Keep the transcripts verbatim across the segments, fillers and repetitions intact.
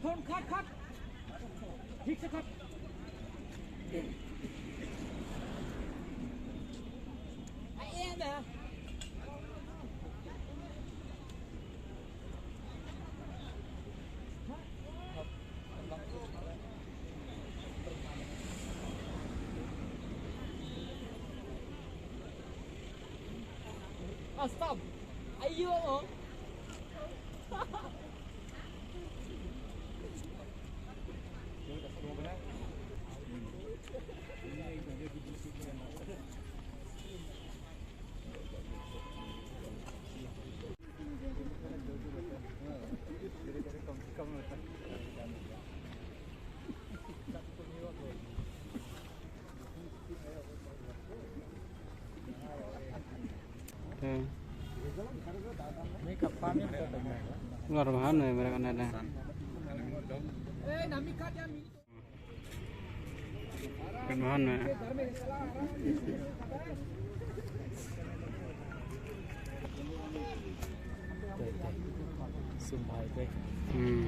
Thon khot khot. Thik sa khot. Ai em da. Ah, stop. Ayo. Te. Luar bahan ya mereka nada. Kan bahan ya. Hmm.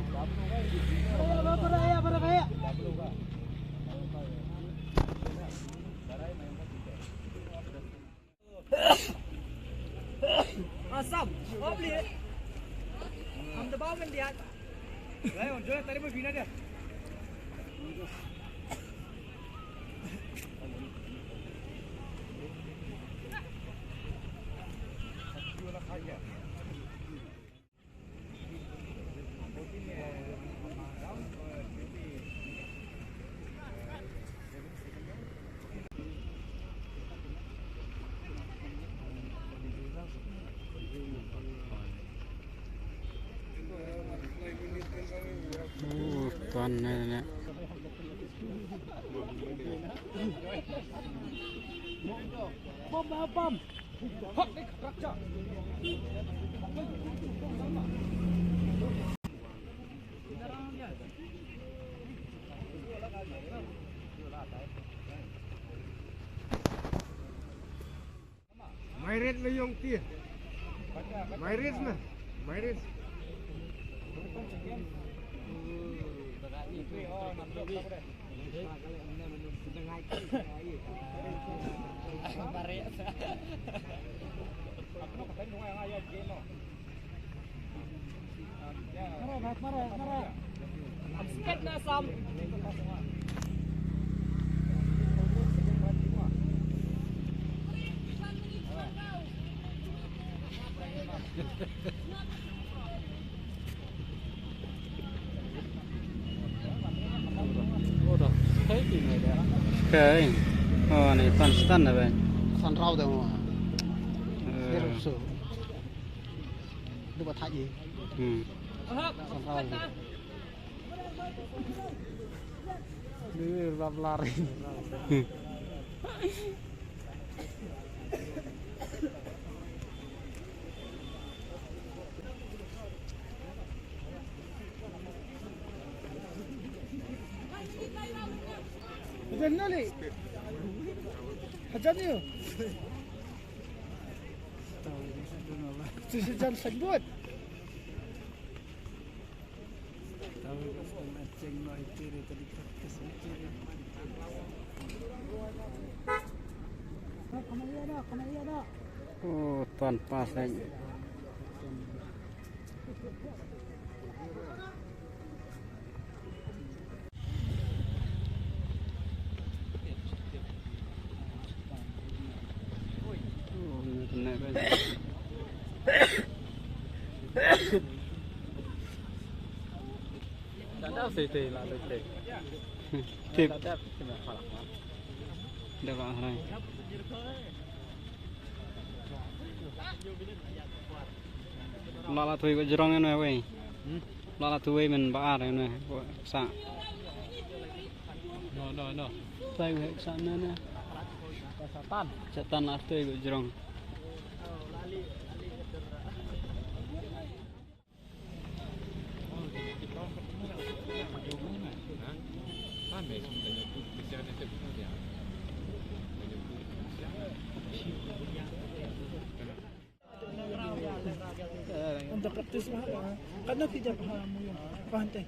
Asam, obli. Ham daba kan dia. Lai, on joy tadi mau bina dia. Uh, ton ne ne. Bom, bom, bom. Mairit me yong ti. Mairit me. Mairit. Mara, mara, mara. Skip na sam. Kai. Oh, ni tan stan da bai. San rau da mo. Eh. Yer so. Du ba thai. Hmm. San rau. Ni bab lari. Hajan ni. Hajan ni. Tu si jan sanbut. Oh, tuan pas lagi. Oh, ni kena kan. Tip. Dah bang hai. La la thui ko jrong ene wei. Hmm? La la thui men ba ar ene ko sa. No, no, no. Sai wei sa ne ne. Satan. Satan la thui ko jrong. Ynda practice bha, katno ki jar bha mu ïoh. Bha hynte.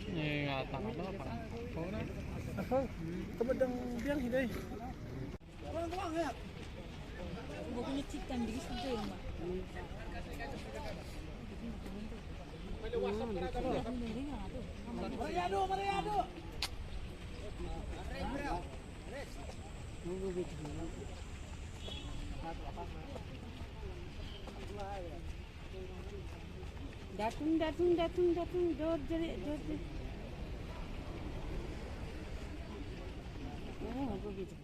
Nga tang ba tang. Apa? Tama dang biang hi dai. Datung, datung, datung, datung, dor jere, dor jere. Oh, go gitu.